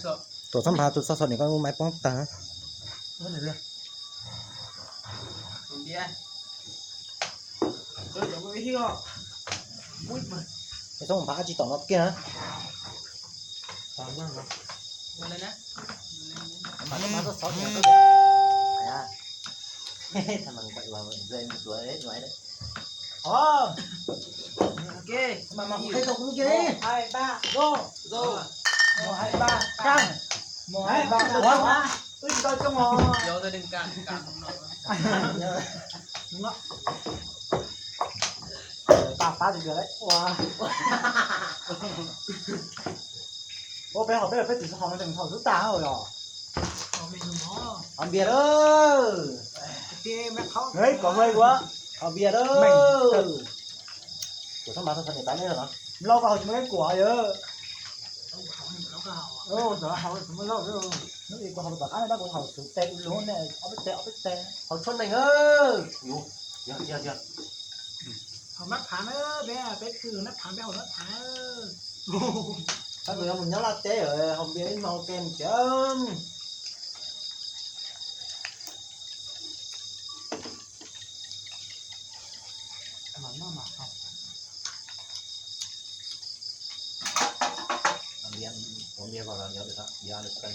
Tuam txhob nphav tus txog thaum nim koj muab maiv poob tag. Txhob nphav tsis tom no kiag na. Ôi, mà, mà không thấy đâu cũng ghê. Một, hai, ba, căng. Một, hai, ba, ủa? Ui, tao trong mò. Vô gia đình căng, căng không nổi. Ba phá được rồi đấy. Ủa? Ủa, peb học, peb, peb chỉ học nó thành thầu xúc tà thôi rồi. Học npias đó. Đấy, có hơi quá. Học npias đó. Của thằng bà thằng này tán đấy rồi hả? Lo vào học chúng nó của hả? Ơ, giờ học chúng nó lo rồi. Nó đi qua học bà cái nó cũng học sự tệ luôn nè, ốc bích tệ, ốc bích tệ. Học suốt nành ơ. Ủa, giờ, giờ, giờ. Học nắp thán á, bé, bé cứ nắp thán, bé học nắp thán á. Các người mình nhớ là té ở Hồng Biên mau kem chấm. Ăn bia, uống bia vào là nhớ được đó, bia được cân.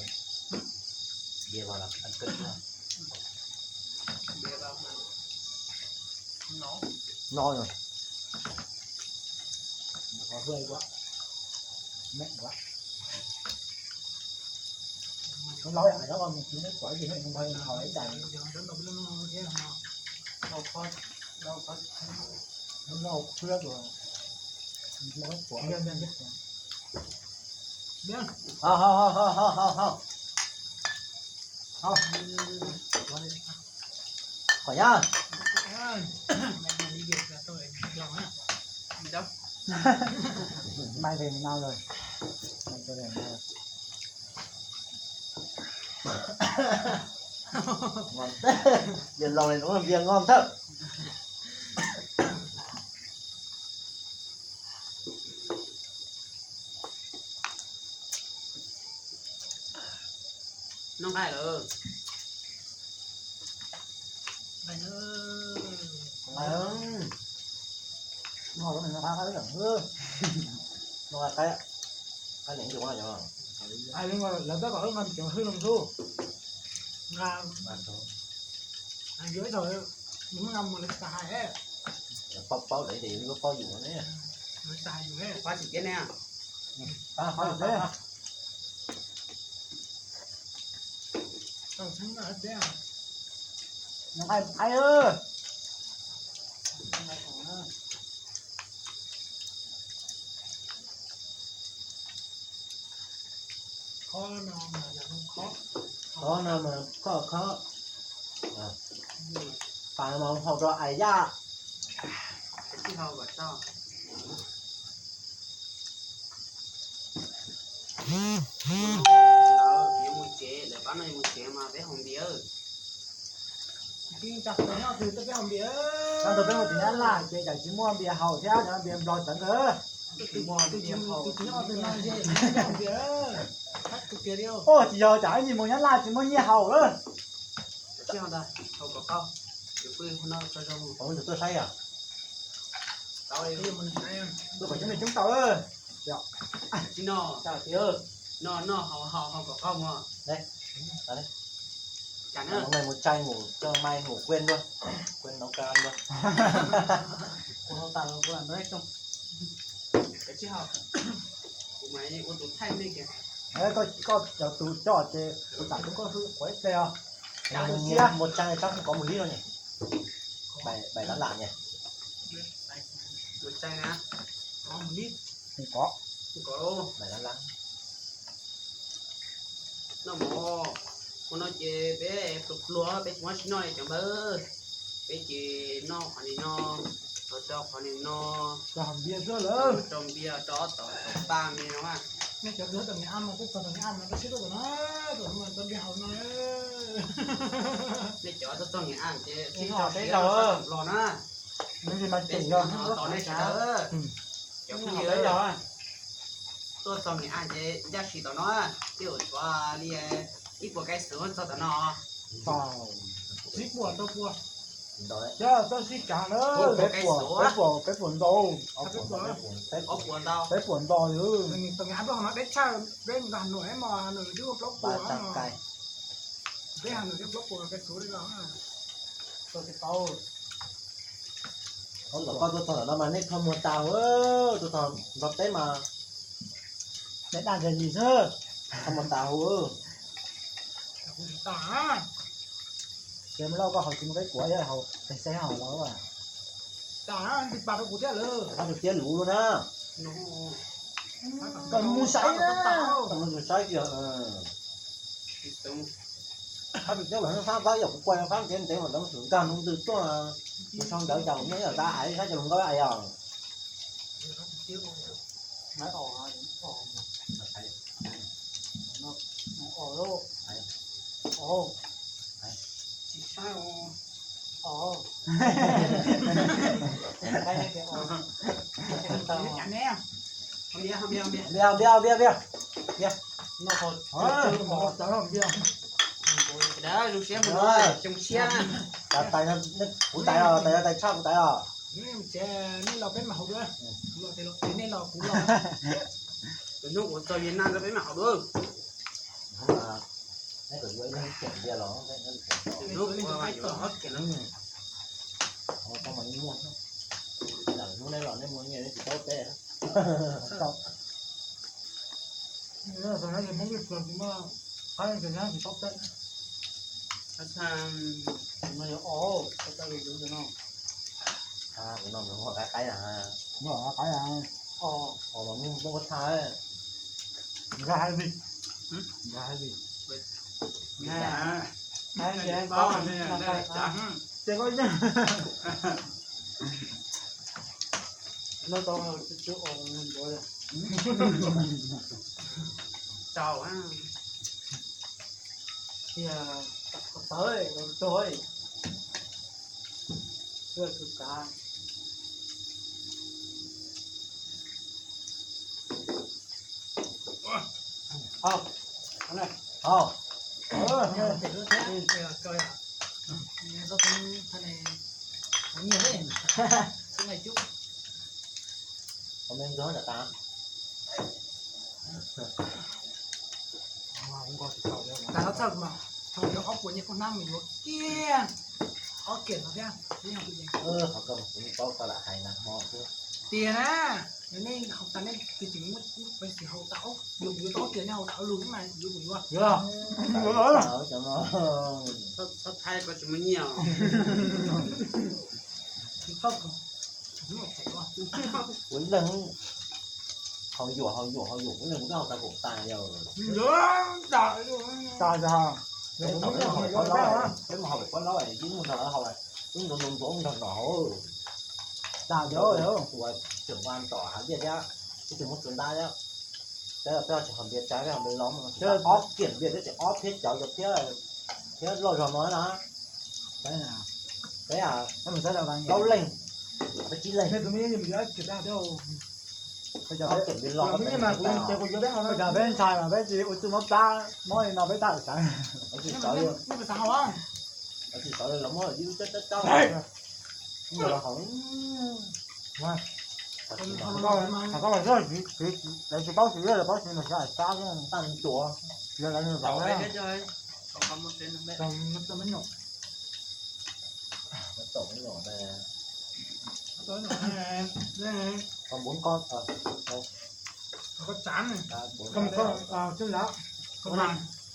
Bia vào là ăn cân đó. Bia vào mà no. No rồi. Nó có hơi quá. Mệt quá. Không nói lại đó, mình chỉ nói khỏi gì hết, không hơi hỏi cái này. Không nói khuyết rồi. Không nói khuyết rồi. Không. Không. Khỏi nhá. Mai về miền Nam rồi. Mai về miền Nam rồi. Ngon thế. Giờ lòng này đúng là bia ngon thật. Noj nqaij lawm. Nqaij lawm. Nqaij lawm. Nqaij lawm. Nqaij lawm. Nqaij lawm. Lawv tab tom wb nqa cov hwj los xwb. Nqa, yuav ib tug, nws muab nqa mus lawv tsis tas hais. Paub paub lawv ces yuav paub yus ne. Lawv tsis tas hais yus ne. Pab tsis tiab ne. Pab pab yus ne. Tau txheeb na tiab. Nqaij nqaij. Khob no mas khob, khob. Pas mas haus rau ais yaj. Yuav mus tsev, lawv pab no yuav mus tsev mas peb haus npias. Tag nrho peb mus tim Nyab Laj ces tseem tsis muaj npias haus thiab, cov npias Nplog txawv kawg. Ua tsis yog tsam ib ntsis mus Nyab Laj tsis muaj nyiaj haus lawm. Tuaj saib os. Tuaj kom coob coob tau. Tsis noj, noj haus haus kom qaug mog. Mày một chai ngủ cho mai ngủ quên luôn. Quên nấu cơm ăn luôn. Koj cov tus coj ces kuv xam koj hwj qhuav ib pliag os. Một chai chắc không có một lít đâu nhỉ? Bảy, bảy lán lán nhỉ? Một chai hả? Có một lít. Không có. Không có đâu. Bảy lán lán. Noj mov, ua no ces peb pluag pluag peb tsis muab sib noj li cov npawg. Peb ces noj qhov nim no, tso qhov nim no, rau npias rau ob tom tom paj me no. Nej cov tuaj txog Nyias Aj no, tuaj txog Nyias Aj no, nej cov tuaj txog Nyias Aj ces sib tso siab los na. Peb tos nej sawv daws, cov phooj ywg. Tuaj txog Nws As ces ncaj si tom no, twb yuav tshuav li ib puas kais xuv txog tom no. Txog ib puas rau puas, thiab txog sib cav na, peb puas, peb puas ntau, peb puas ntau, peb puas ntau, peb puas ntau. Tau Nws As tuaj hauv no deb tshaj, peb mus Hà Nội, Hà Nội twb plaub puas, peb Hà Nội twb plaub puas kais xuv li os. Tau, tau, koj tuaj txog tom no mas nej qhov muag tas, tuaj txog nrog peb mas peb daj ntseg li xwb, qhov muag tas huv. Ces Lauj, koj haus tsis muaj kev kuav, yog haus pem xeeb haus los. Koj tus tiab luv luj na. Koj mus saib, koj mus saib kiag. Koj tus tiab luv na, fab fab yog kuv kua fab ntev ntev mas lawv mus nkag hnub twg tuaj, mus sau ntawv cas kuv nyob ib yam tab ais saib cov hluas nkauj ais os. Npias, npias, npias, npias. Zoo siab, xyoo tshiab. Kuv tais os, tais, tais tshaj kuv tais os. Nej los peb mam haus dua, nej los kuv los. Tus hnub kuv txog Việt Nam rau peb mam haus dua. Hnub kuv yuav ib leeg ib kiag npias los, hnub kuv yuav ob kiag los. Hnub nej los nej muaj nyiaj nej tsis paub peb. Kuv no nws ua qaib qaib na. Os, los mus muab koj tha. Nkag hais vim, nkag hais vim. Ces koj yeej no tau tsis os ntuav. Tau. Tawv, tawv, tawv kav. Hau, hau. Txhob txhawj mas, thaum yog ob puas nyiaj koj hnab mus yuav kiag ob kiag no thiab. Qhov koj mas kuv yeej paub koj lam hais nag hmo xwb. Tiag na, nej haus tas nej tus tseem muab peev xwm haus tas, yuav kuv yuav tau ob kiag nej haus tas ob lus mas yuav kuv yuav. Txhob thaij koj tsis muaj nyiaj. Kuv ib leeg haus yuam haus yuam haus yuam, kuv ib leeg kuv twb haus tas kaum tas yog. Tas tas. Peb mus haus pem pob laub, peb mus haus pem pob laub, ib mus nrog lawv haus, ib mus nrog nrog nrog nrog haus. Tas yog tus tseem ua tom hav liaj thiab, ib tug muab txuas ntab thiab. Peb, peb tsis haus npias tsawb, peb haus npias loj, ob kiag npias thiab tseem ob thiab cov thiab, thiab loj zog no na. Peb plaub leeg, peb tsib leeg. Ob kiag npias loj, peb ntshai mas peb tsis ua txuj mob plab, mob li no peb tab tom sawv. Tsis sawv li los muab ib lub cab cab cab. Koj los txog, lawv tsis paub siv, lawv paub siv mas xav sab tag ntuav, yog lawv nws vauv na. Con bốn con,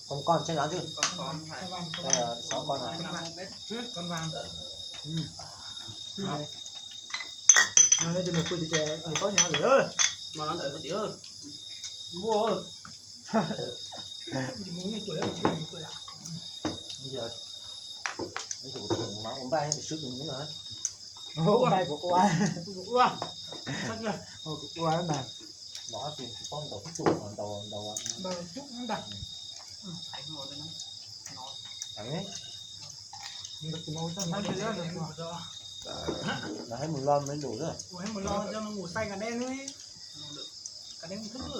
con con trên đó chứ. Sáu con à. Con vàng. Con vàng. Con vàng. Con vàng. Con vàng. Ua, ua npaij ua npaij kuv ua, ua, ua na. Los tus tsis paub ntaus tub tsuj ntaus ntaus. Nws hais mus lo me lus na. Ua hais mus lo cov no mus xais kas dej, kas dej mus thwb.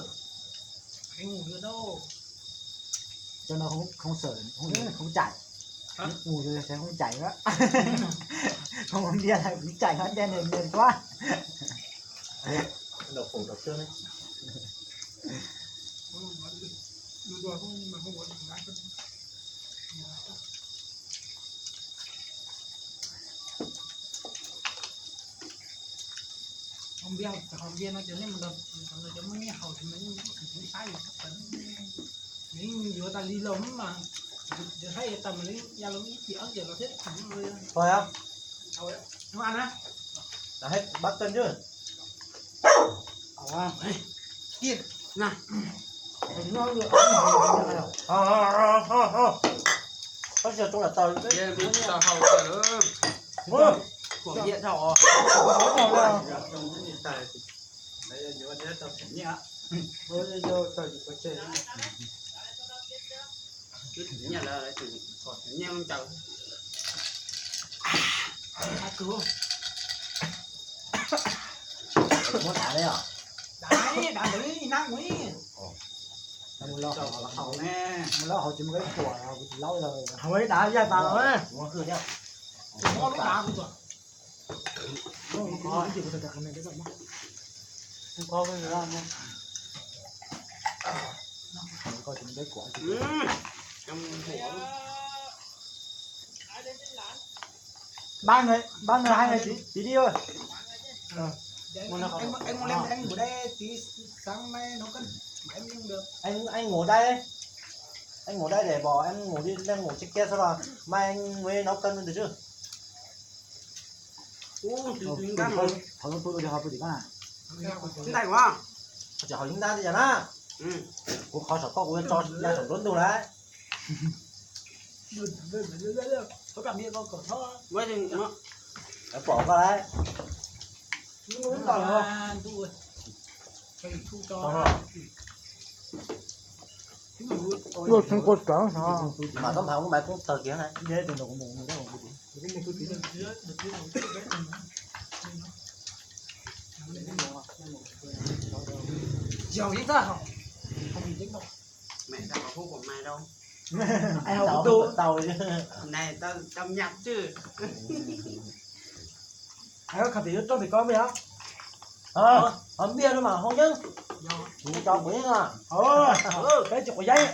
Mus lawm. Cho nó không, không sợ, không, không chạy. Mus thì sẽ không chạy nữa. Không uống bia là cũng chạy hết đen đen đen quá. Đậu phủ đậu trước đấy. Hau bia, hau bia no ces nej mus nrog cov muaj nyiaj haus ces nws saib, nws yuav tas li los mas, yuav saib tas mas li ya los ib cim ob cim los thiab. Thôi á. Ua na. Là hết bát cơm chứ. Tiết na. Có sự trong là tàu. Ua. Của điện thoại. Ua. Muab đá li os. Đá li, đá li, ib hnab mus ib. Mus lawm hauv, mus lawm hauv tsis muaj ib puas, kuv tsis laub li. Hauv ib đá yaj tas los. Muab hwj thiab. Muab lub đá kuv tuaj. Bán người, bán người hai người tí, tí đi thôi. Anh, anh, anh ngủ đây tí, sáng mai nấu cơm, em không được. Anh, anh ngủ đây. Anh ngủ đây để bỏ em ngủ đi, em ngủ trên kia sau đó mai anh mới nấu cơm được chứ. Ui, từ từ ngang rồi. Thảo luận tôi được học gì đó à? Ntai quá. Chỉ học lính đá bây giờ đó. Ừ. Ủa, khó sợ con của cho ra sổng đốn đâu đấy. Có cảm nhận con cỏ thó. Mới thì nó. Nó bỏ qua đấy. Nó vẫn còn không? Tôi thu cho. Luộc xương cột cỏ hả? Mà có màu của mày cũng tờ kia này. Dễ từ đầu của mày, mày đó. Giàu dữ ta hả? Không dính đâu. Mẹ tao có thuốc của mày đâu. Ai không tao, tao chứ. Này tao, tao nhập chứ. Ai có khả tỷ trong thì có mày á. Ờ, không biết đâu mà không chứ. Cho của nhá. Ờ, cái chụp của giấy.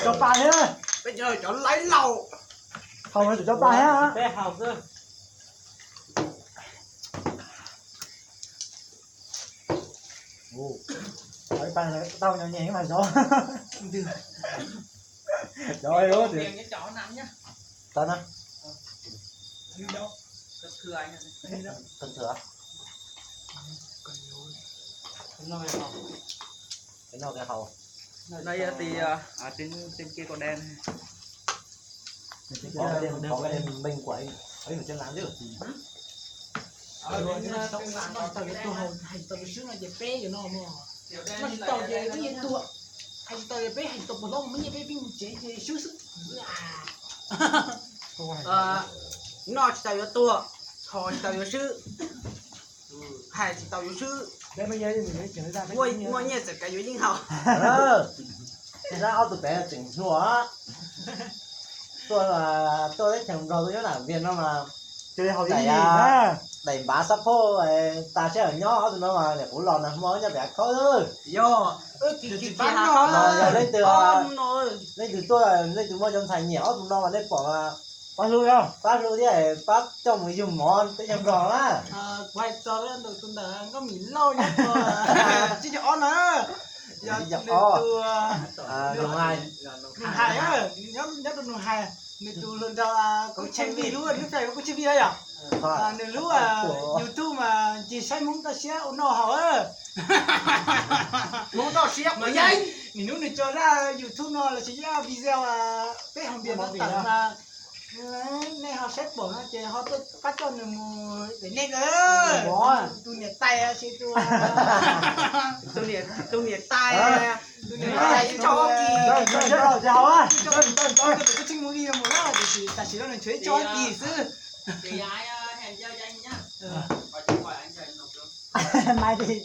Cho ba thế. Bây giờ cho lấy lầu. Không, cho ba thế hả? Bé học chứ. Ôi, ba tao nhau nhẹ mà gió. Gió ơi, ôi, thì. Tao nè. Cần thừa. Cái nồi cái hầu. Cái nồi cái hầu. Đây thì, à, à, trên, trên kia có đèn. Trên kia có đèn, có cái đèn bình của anh. Ấy, ở trên làn chứ. Tau yuav tuag, hais tau yuav swb no ces peb yuav no mog. No tsis tau ces wb yuav tuag, hais tsis tau ces peb hais tau puas hlob muaj nyiaj peb pib mus tsev ces swb xwb. Noj tsis tau yuav tuag, thov tsis tau yuav swb, hais tsis tau yuav swb. Muaj nyiaj txawm kav yuav yeej haus. Ces ob tug pem tseem hluas, tuaj, tuaj teb chaws Nplog tuaj nyob nram Vias no mas, daim npav xab phoj tas sij hawm nyob ob tug no mas, niam kuv los nag hmo nyob pem khaub. Yog, yog leej twg, leej twg tuaj, leej twg muaj cov ntxhais nyiam ob tug no mas nej pom mas pab hlub, pab hlub thiab pab coj mus yug mov teb chaws Nplog na. Kuv hais txog tus ntawm Nkauj Mim Lauj nyob, tsib caug ob no, yog nws tus, nws hais, nyob rau nws hais, nws tus hluas nraug Kub Tsheej Vij, lub Facebook Kub Tsheej Vij yom. Nws lub YouTube mas ncig saib Hmoob toj siab ua noj haus. Hmoob toj siab mas yeej, nws hnub nws tso zaj YouTube no los sis zaj video peb hais npias no tawm mas, nej ho saib pom no ces ho tuaj pab coj nws mus pem nej. Tus niam tais, tus niam tais, tus niam tais ib tsob kis, tus niam tais ib tsob kis, tus niam tais ib tsob kis mus ib mus na, tiam sis tam sim no nws tshuav ib tsob kis xwb. Mai di.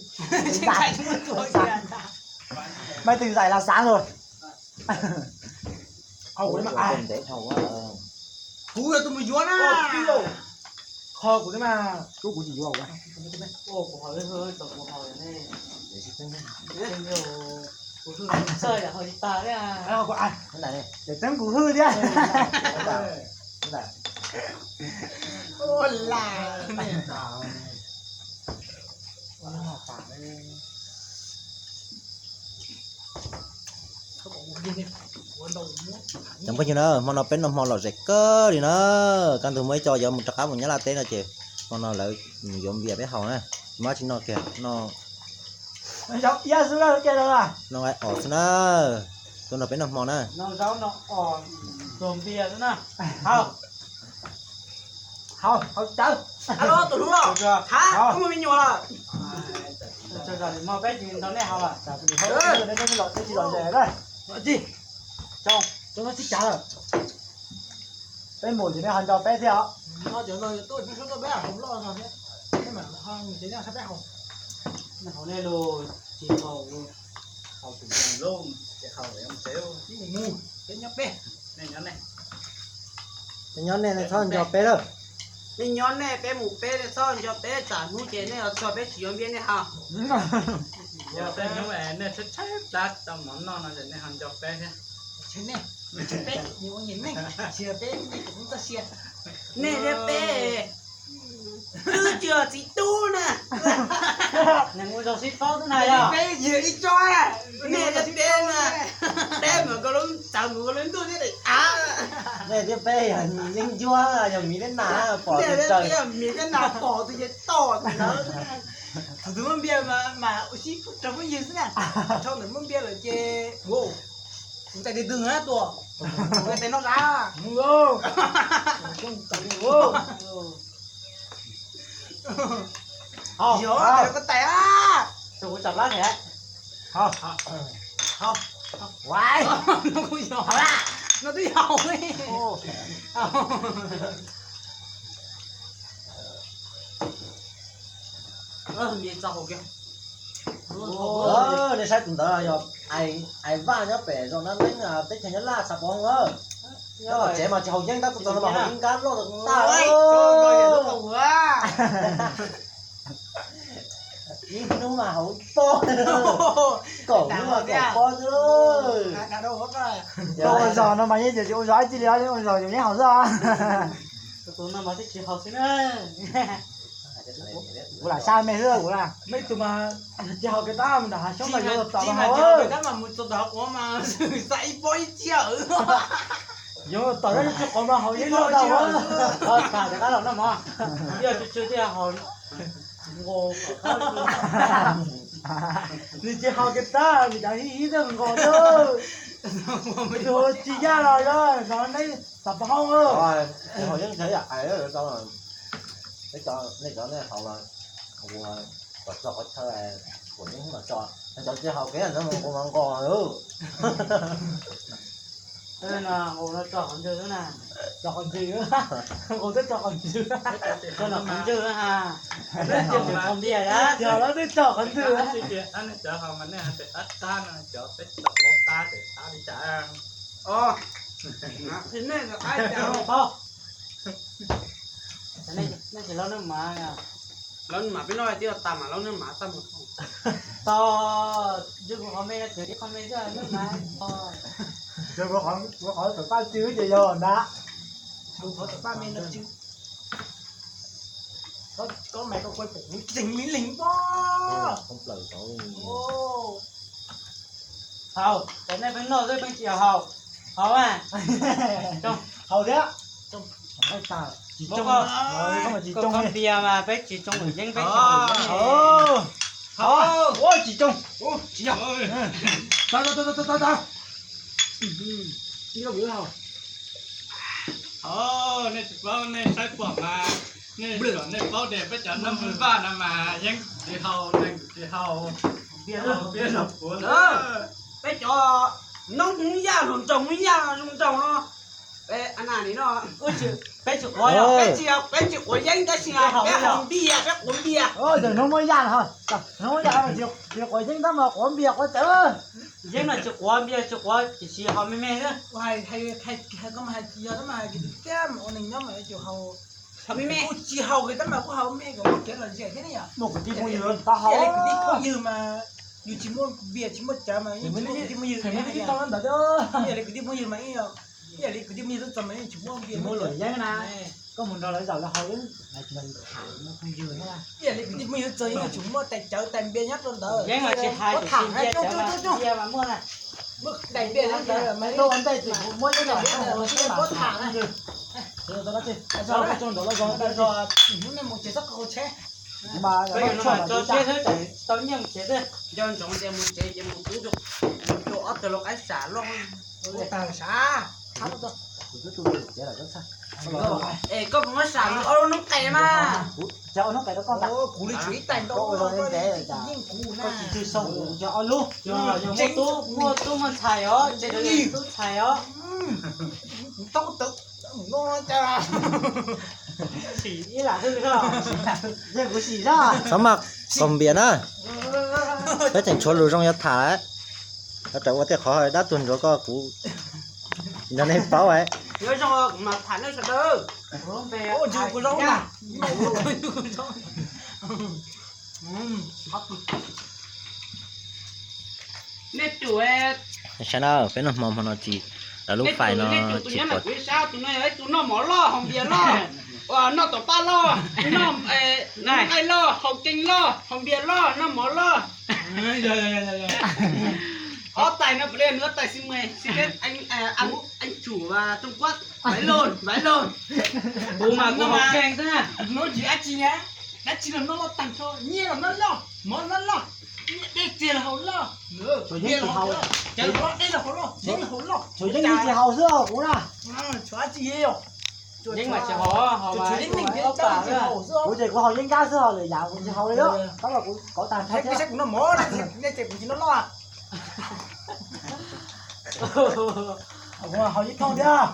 Maj twg zais los xav los. Kuv yog tus mus yuav na. Kho kuv thiab mas. Kuv kuv tsis yuav. Txawj yam ho tsis tag thiab. Tseem tseeb kuv hwj thiab. Cov phooj ywg na, hmo no peb noj hmo lom zem kawg li na. Kaj ntug muaj ib co yuav mus rov qab mus Nyab Laj teb no ces hmo no lawv mus yuav npias peb haus na. Tsis muaj dab tsi noj kiag, noj nqaij os xwb na. Tuaj nrog peb noj hmo na. Tus hlub los, koj muaj me nyuam lawm. Peb mus ces nej ho nco peb thiab os. Haus nej lus, tsis haus, haus tus lub, tsis haus, mus, peb nyob peb. Peb nyob nej, nej txhob nco peb lawm. Nej nyob nej, peb mus peb, nej txhob nco peb, tsam hnub ces nej los txog peb tsis yuav npias nej haus. Yog peb nyob nej tshaib tshaib plab tau mov noj no ces nej ho nco peb thiab. Tshaib nej, tshaib peb, nej ua nyias neej, tsis yog peb nej tus txoj sia. Nej thiab peb twb tsis yog txiv tub na. Peb yog ib tsob, nej thiab peb na, peb mus koj lub txawv mus koj lub ntuj thiab daim av. Nej thiab peb yog yeeb ncuab, yog miv thiab nas pom tus tsaws, yog miv thiab nas pom tus ces tom tus ntawd. Thaum twg muaj npias mas ua si rau phooj ywg xwb na. Thaum ntawd muaj npias lawm ces kuv tais tis twg na tuaj, kuv tais noj zab. Yog, koj tais a. Kuv tsam plab thiab. No twb yog. Nej saib tus ntawd yog Ais Vaj nyob pem zos Nab Neeb teb chaws Nyab Laj xav pov hwv. Nyob tom tsev mas tsis haus yeeb, tab tom txog no mas haus yeeb nkab loj tag. Ib hnub mas haus pob, kaum hnub mas kaum pob xwb. Ua zog no mas yeej tsis ua zog dab tsi li, ua zog yus yeej haus xwb. Tus no mas twb tsis haus xwb na. Kuv lam sab me xwb kuv na. Mej tus mas tsis haus kev tab mas nram hav xyoob mas yuav los tom mas haus. Tab mas mus txog tom hav quav mas xav ib pob ib ciaj. Yuav los tom tsis quav mas haus yeej loj tau. Tham rov qab los noj mov. Yog tsw tsw thiaj haus. Nws tsis haus kev tab, nws cov hib hib twb nqos na. Tus tsis yaj los los neb xav pov hoob. Haus yeeb ntshe yam ais, nej cov nej haus mas ua kom txog qhov chaw kuam yeeb los tso, cov tsis haus kev ntawd ua mas nqos. Nqus no tso qhov ntswg na. Tso qhov ntswg, nqus twb tso qhov ntswg. Tso qhov ntswg ha. Tso npias na. Cov lawv twb tso qhov ntswg. Cov haus mas nej tab tab no, cov peb tau paub tab ces tab li cas. Nej tsis laub neej mav? Laub neej mav peb noj twb yog tas mas laub neej mav txaj muag. Tos, ntswg kuv qhov me no, tseem ib qho me xwb, neej mav. Kuv qhov tawm paj tsw ces yog ntag. Kuv qhov tawm paj me no tsw. Koj mas koj kuj pom kuv tseem me leeg pob. Haus, cov nej pheej noj xwb pheej tsis haus. Haus mas. Haus thiab. Tsis tsoo, koj tsis tsoo npias mas peb tsis tsoo yeeb peb tsis haus. Haus, tsis tsoo. Tsis yog. Tau, tau, tau, tau, tau. Nej tsis paub, nej saib pom mas nej, nej paub tias peb cov noj hmoob Vaj no mas yeeb tsis haus, nees tsis haus, npias los puav. Peb cov noob hmoob Yaj, hluas nraug hmoob Yaj zoo nraug no, Peb tsis quav, peb tsis quav yeeb tab sis peb quav npias, peb quav npias. Hnub muaj yaj, hnub muaj yaj tsis quav yeeb tab mas quav npias quav cawv. Yeeb no tsis quav, npias tsis quav, tiam sis haus me me xwb. Hais, hais, hais, hais koj mas hais tsis yog tab mas hais tiag tiag mas ua neeg nyob mas yuav tsum haus. Haus me me. Kuj tsis haus kiag tab mas kuj haus me kom muaj kev lom zem thiab ne yom. Muaj kwv tij phooj ywg tau haus. Ib yam li kwv tij phooj ywg mas yus tsis muaj npias tsis muaj cawv mas yeej tsis muaj kwv tij phooj ywg. Ib yam li kwv tij phooj ywg mas ib yam li kwv tij phooj ywg txog mas yeej tsis muaj npias muaj cawv na. Koj mus nrog lawv zaum lawv haus, tham phooj ywg na. Ib yam li kwv tij phooj ywg txog yeej tsis muaj tais cawv tais npias nyob rau ntawd. Yeeb mas tsis hais, tham npias cawv mas muaj na. Muaj tais npias nyob ntawd mas ua ntej tsis muab yeeb los muab tham na. Mus tsev txhob kho tsheb. Koj yuav no mas tso siab xwb, tau nyiaj mus tsev xwb. Nco ntsoov tias mus tsev ces mus pub rau ob tug lau qaib sam loj. Tag sam. Es koj puas muab sam ob lub noob qes mas? Kuv li tshuav ib tais ntau, yeej kuv na. Koj tsis tswj xyoo kuv tshuav ob lub. Yog muaj tub muaj ntxhais os, tub ntxhais os. Sim ib lam hwj os. Yog kuv sim zog. Txhob maj qaug npias na. Peb tseem tshuav lus zoo yuav tham lawm. Koj rov ua tej qhov dab tuag ntsuav koj kuv nrog nej paub es. Nej tus, saib na, peb noj hmo hmo no tsis, lawv lub fais no tsis pom. Tus no yog ib tus noj mov loj haus npias loj, noj tom paj loj, noj nqaij loj, haus keeg loj, haus npias loj, noj mov loj. Ob tais no puav leej nws ob tais xi mem, xi peb, anh chủ Trung Quốc, vãi lồn, vãi lồn. Kuv mas kuv haus keeg xwb na. Noj tsis dab tsi na, dab tsi los noj loj tag nrho, nyiaj los noj loj, mov los noj loj, dej txias los haus loj, npias los haus loj, cawv los haus loj, dej los haus loj, yeeb los haus loj. Tshuav yeeb tsis haus xwb os kuv na. Tshuav dab tsi os? Yeeb mas tsis haus, haus mas yeeb tsis haus xwb. Kuv ces kuv haus yeeb nkab xwb os, lwm yam kuv tsis haus li os. Tab mas kuv kauv tag nrho thiab. Kuv noj mov, nej ces kuv tsis noj loj. Kuv haus yeeb thooj thiab.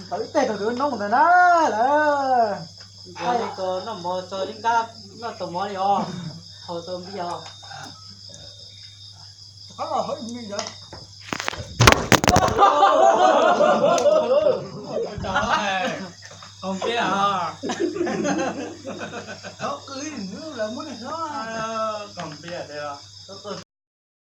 Thaum ib teg tau kwv noob ntawd na lawm. Noj mov txog yeeb nkab, noj tau mov li os, haus tau npias os. Kaus npias, kaus npias.